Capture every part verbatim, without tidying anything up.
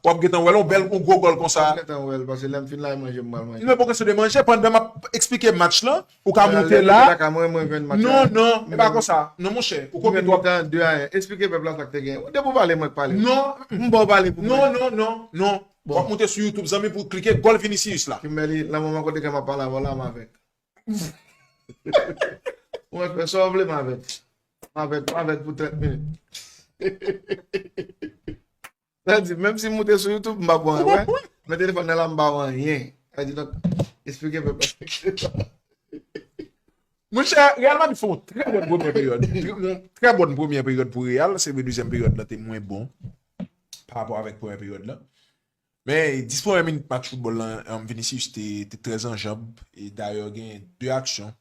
W ap gentan wè l, yon bèl, yon gwo gòl konsa. Mwen gentan wè l, paske lè m fin lave manje, m pral manje. Nou pa kesyon de manje, pandan m ap eksplike match lan, ou ka monte la. Mwen mwen jwenn match la. Non, non, e pa konsa. Non, monchè, ou konprann twòp. Mitan de a yen. Eksplike pèp la sa k te gen. Depi w pale, mwen k pale. Non. M ba w pale pou mwen. Non, non, non, non. W ap monte sou YouTube, zanmi, pou w klike gòl Vinicius la. Kimberly, nan moman kote ke m ap pale avè w la, m avèk. Mwen fè sa w vle, m avèk. M avèk, m avèk pou trant minit. Sa di, menm si m moute sou YouTube, m pa bon wè. Men telefòn nan la, m pa wè anyen. Sa di, donk, eksplike pèp la. Monchè, Real Madrid fè yon trè bòn premyè peryòd. Yon trè bòn premyè peryòd pou Real. Se vre, dezyèm peryòd la te mwen bon pa rapò avèk premyè peryòd la. Men dis premyè minit match foutbòl lan, um, Vinicius te, te trè an janb. E dayè, gen de aksyon.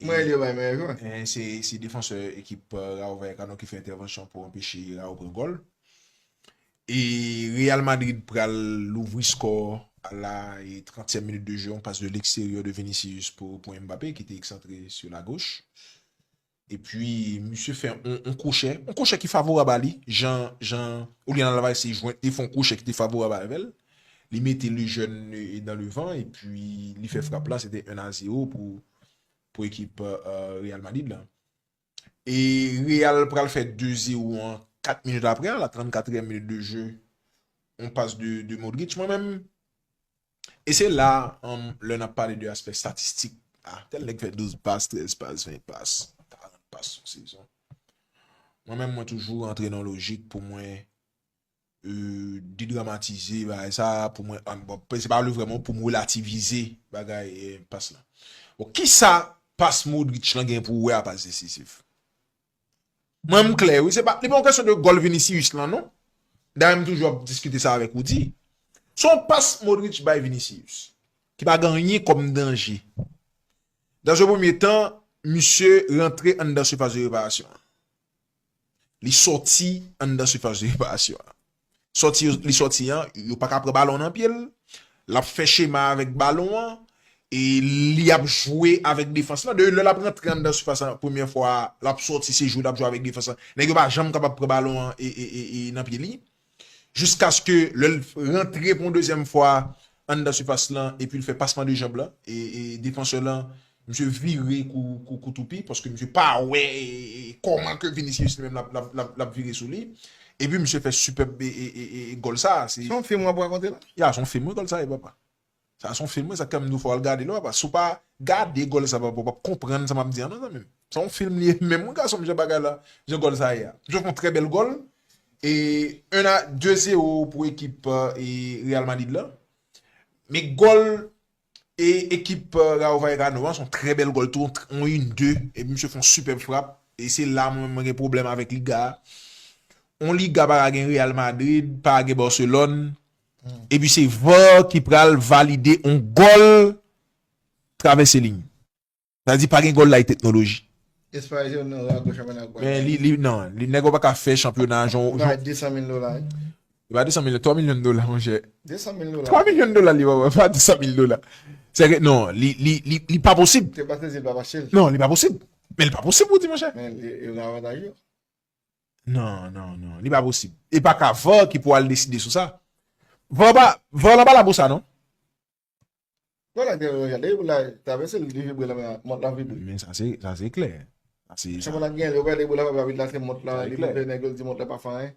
Mwen li yo bay meyè jwè. E se, se defansè ekip, uh, Rayo Vallecano ki fè entèvansyon pou anpeche Rayo pran gòl. E Real Madrid pral louvri skò a la e trantyèm minit de jeu, yon pas de l'extérieur de Vinicius pou, pou Mbappé ki te eksantre sur la gauche. Epi, misye fè yon, yon kwochè, yon kwochè ki favorab a li, jan, jan Julian Alvarez se jwenn, te fè yon kwochè ki te favorab avè l. Li mete le jeune, euh, dans le vent, epi li fè frap la, se te un à zéro pou, pou ekip, euh, Real Madrid la. E Real pral fè de zewo an kat minit apre, a la trannkatriyèm minit de jeu, yon pas de, de Modric. Mwen menm, e se la, um, lè n ap pale de aspè statistik, ah, tèl nèg fè douz pas, trèz pas, ven pas, karant pas yon sezon. Mwen menm, mwen toujou rantre nan lojik pou mwen, euh, dedramatize bagay sa, pou mwen, ah, bon, se pa le vrèman pou mwen relativize bagay, eh, pas lan. Bon, kisa pas Modric lan gen pou wè a pas desisif? Mwen, m klè, wi. Se pa, li pa yon kesyon de gòl Vinicius lan, non. Dayè, m toujou ap diskite sa avèk Rudy. Se yon pas Modric bay Vinicius, ki pa gen anyen kòm danje. Dans un premier temps, misye rantre anndan sifas de reparasyon an. Li sòti anndan sifas de reparasyon an. Sòti, li sòti an, yo pa ka pran balon nan pye l. L ap fè chema avèk balon an. E li ap jwe avèk defans lan. De lè l ap rantre anndan sifas lan, premyè fwa, l ap sòti, se jwe l ap jwe avèk defans lan. Nèg yo pa janm kapab pran balon an e, e, e, e nan pye li. Jiskaske lè l rantre pou yon dezyèm fwa anndan sifas lan, epi l fè pasman de janb lan, e, e defansè lan, misye vire kou, kou, kou toupi, paske misye pa wè, e, e, e, kòman ke Vinicius li menm l ap, l ap, l ap, l ap vire sou li. Epi misye fè sipèb, e, e, e, e, e gòl sa. Se yon fim w ap rakonte la? Ya, se yon fim, wi, gòl sa ye, papa. Sa se yon fim, wi, sa k fè m di w fò w al gade l, wi, papa. Si w pa gade gòl sa, papa, w p ap konprann sa m ap di an, non, zanmi m. Se yon fim li ye menm, wi, gason m, jan bagay la, jan gòl sa ye a. Misye fè yon trè bèl gòl. E un à, de zewo pou ekip, e, Real Madrid la. Men gòl e ekip, eh, Rayo Vallecano an, se yon trè bèl gòl tou, yon, yon de, epi misye fè yon sipèb frap. E se la mwen, mwen gen pwoblèm avèk Liga a. Yon Liga pa ka gen Real Madrid, pa ka gen Barcelone, epi se var ki pral valide yon gòl travèse liy. Sa di pa gen gòl la, e teknoloji. Espayè se yon nan agoch, anmenn agoch. Men li, li, non, li, nèg yo pa ka fè chanpyona jan. Ou ka bay de san mil dola, wi. E pa de san mil, twa milyon dola, monchè. De san mil dola. Twa milyon dola, li pa, pa de san mil dola. Se ke, non, li, li, li, li pa posib. Te pa sezi, li pa mache. Non, li pa posib. Men li pa posib, ou di, monchè. Men li, li gen avantaj yo. Non, non, non, li pa posib. E pa ka var ki pou al deside sou sa. Var pa, var la pa la pou sa, non. Gòl la te rejè. Depi boul la travèse l, li vibre, la, men mont la vibre. Men sa se, sa se klè. Sa se, sa. Chanpyona gen, yo pèdi boul la, pa vit la, se mont la, li vibre, nèg yo di mont la pa fè anyen.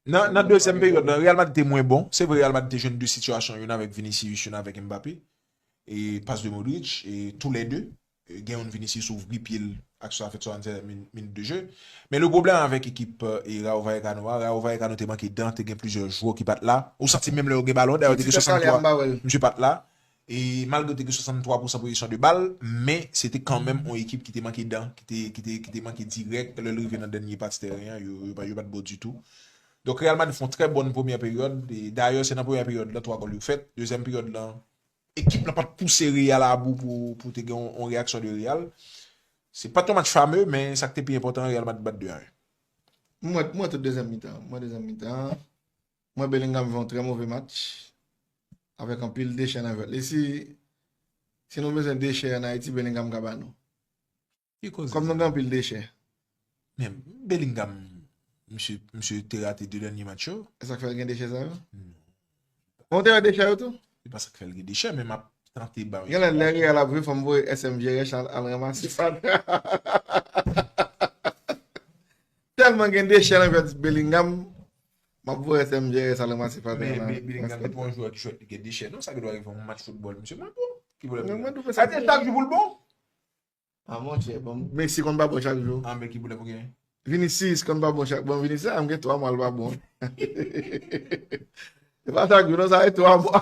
Nan, nan dezyèm peryòd la, Real Madrid te mwen bon. Se vre, Real Madrid te jwenn de sitiyasyon, youn avèk Vinicius, youn avèk Mbappé. E pas de Modric, e toulède, e gen youn Vinicius ouvri pye l, aksyon sa fèt swasannsèt min-, minit de jeu. Men le pwoblèm avèk ekip, e, Rayo Vallecano a, Rayo Vallecano te manke dan, te gen plizyè jwè ki pa t la. Ou santi menm lè yo gen balon, dayè te gen swasanntwa, misye pa t la. E malgre te gen swasanntwa pousan pozisyon de bal, men se te kanmenm yon ekip ki te manke dan, ki te, ki te, ki te manke dirèk. Lè l rive nan dènye pati tèren an, yo, yo pa, yo pa t bon ditou. Donk, Real Madrid fè yon trè bòn premyè peryòd. E dayè, se nan premyè peryòd la, twa gòl yo fèt. Dezyèm peryòd la, ekip la pa t pouse Real abou pou, pou te gen yon, yon reyaksyon de Real. Se pa t yon match fame, men sa k te pi enpòtan, Real Madrid bat de a en. Mwen, mwen tout dezyèm mitan. Mwen dezyèm mitan. Mwen Bellingham fè yon trè move match. Avèk anpil dechè nan jwèt li. Si, si nou bezwen dechè ann Ayiti, Bellingham ka ba nou. Ki koze sa? Kòm nou gen anpil dechè. Men Bellingham, misye, misye te rate de dènye match yo. E sa k fè l gen dechè sa yo? Non. Bon, te wè dechè yo tou? Se pa sa k fè l gen dechè, men m ap tante ba. Gen lè lè Real ap jwe, fò m voye S M G H al, al ranmase Fatra. Tèlman gen dechè nan Jude Bellingham, m ap voye S M G H al ranmase Fatra. Men Bellingham se pa yon jwè ki jwèt li gen dechè. Non, sa ki dwe rive yon match foutbòl, misye mwen bon. Ki pwoblèm? Non, mwen tou fè Sa sa. te chak jou pou l bon? Ah, monchè, bon, Messi konn pa bon chak jou. Ah, men ki pwoblèm ou gen? Vinicius konn pa bon chak. Bon, Vinicius, a, m gen twa mwa l pa bon. Se pa chak jou, non, sa e twa mwa.